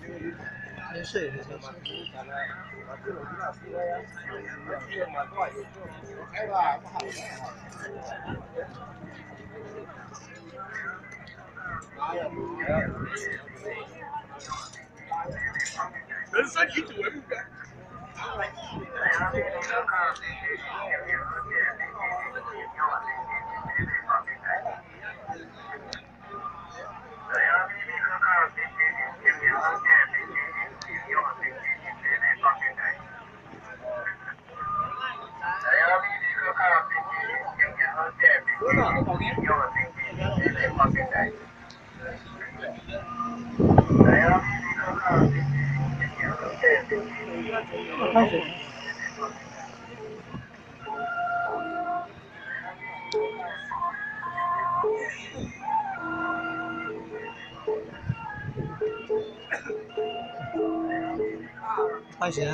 免洗，免洗。人生以赌为目标。歹勢。歹勢啊！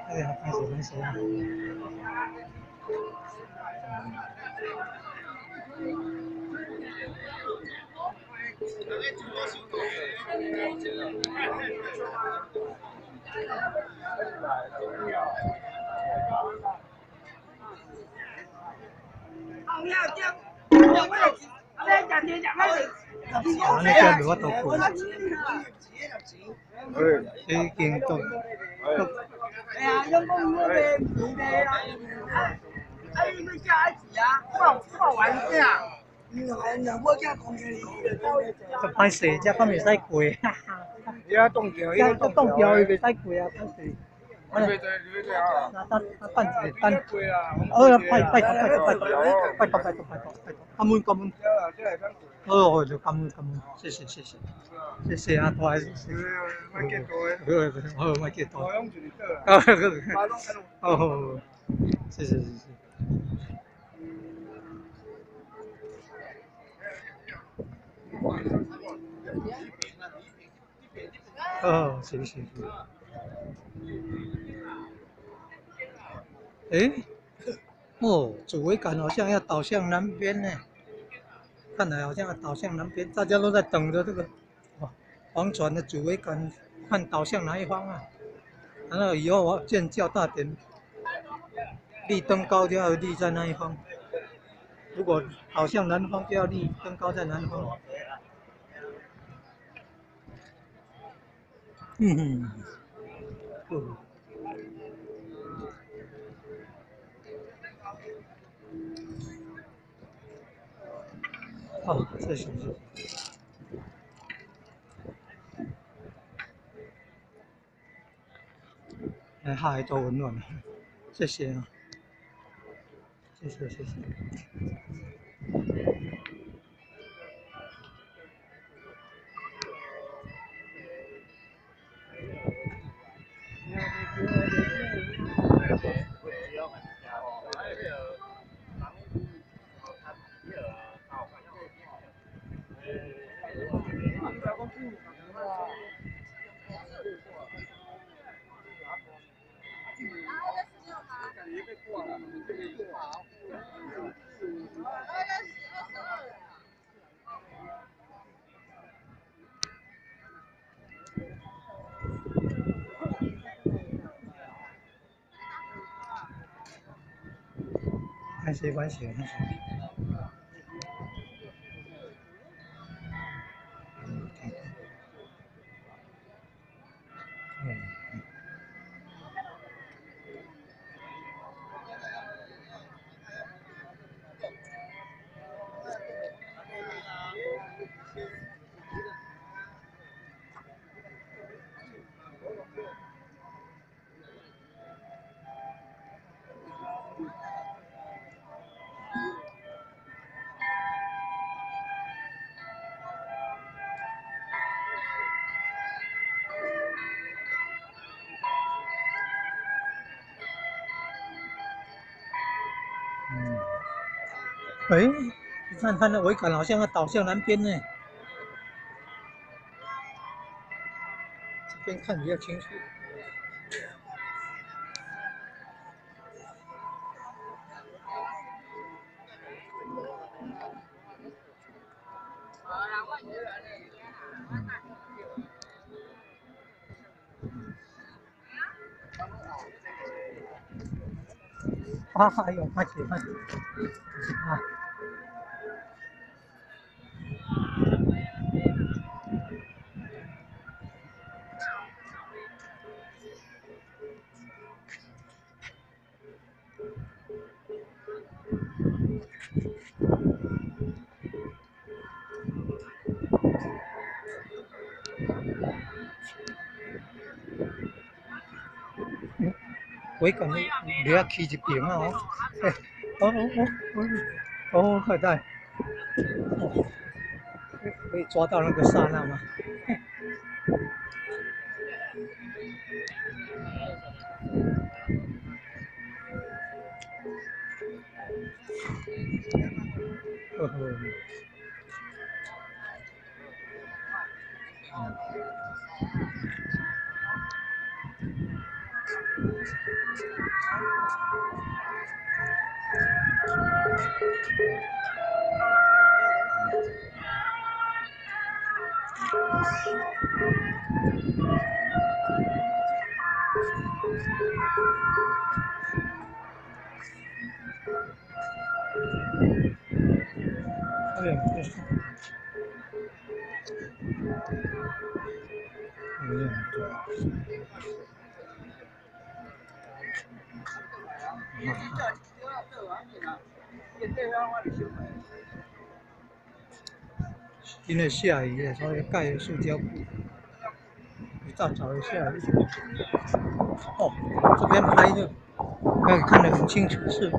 哎呀，歹勢歹勢啊！啊，你這無法度過，已經都都。就歹勢，這敢袂使過。這凍掉伊袂使過啊，歹勢。那等等一下，等。好啦，拜拜託拜託拜託拜託拜託拜託拜託，感恩感恩。好，就感恩感恩，謝謝謝謝，謝謝阿大，謝謝。好，好，莫記多。好，好，謝謝謝謝。哦，是是是。欸，哦，主桅杆好像要倒向南邊呢，看來好像要倒向南邊，大家都在等着這個黃船的主桅杆看倒向哪一方啊？然後以後我建較大點，立燈篙就要立在那一方，如果倒向南方就要立燈篙在南方。嗯哼，好，謝謝謝謝。哎，海都溫暖了，謝謝啊，謝謝謝謝。歹勢，歹勢，歹勢。欸，你看看那桅杆好像要倒向南邊呢，這邊看比較清楚。啊，哎喲，歹勢歹勢，啊。鬼咁你啊企一邊啊！嗬，哦哦哦哦，快帶，哦，可以抓到那個剎那嗎？呵呵。因為下雨，所以蓋塑膠布。一大早就下雨。哦，這邊拍的可以看得很清楚，是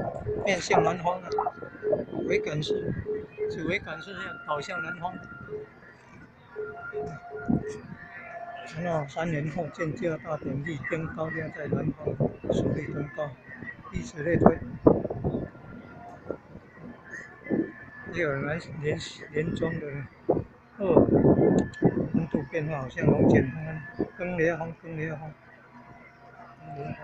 面向南方的。桅杆是，這桅杆是導向南方。然後3年後建教大典立登高，要在南方樹立登高，以此類推。也有人來連連裝的呢。哦，溫度變化好像龍捲風，更烈風，更烈風，更烈風。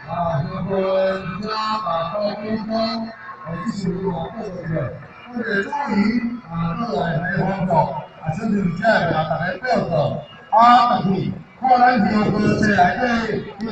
啊，相关加把高沟通，哎，这是我报告的。我个主仪啊，过来来方告，啊，亲像这个大家报告，啊，但是看咱香火册内底。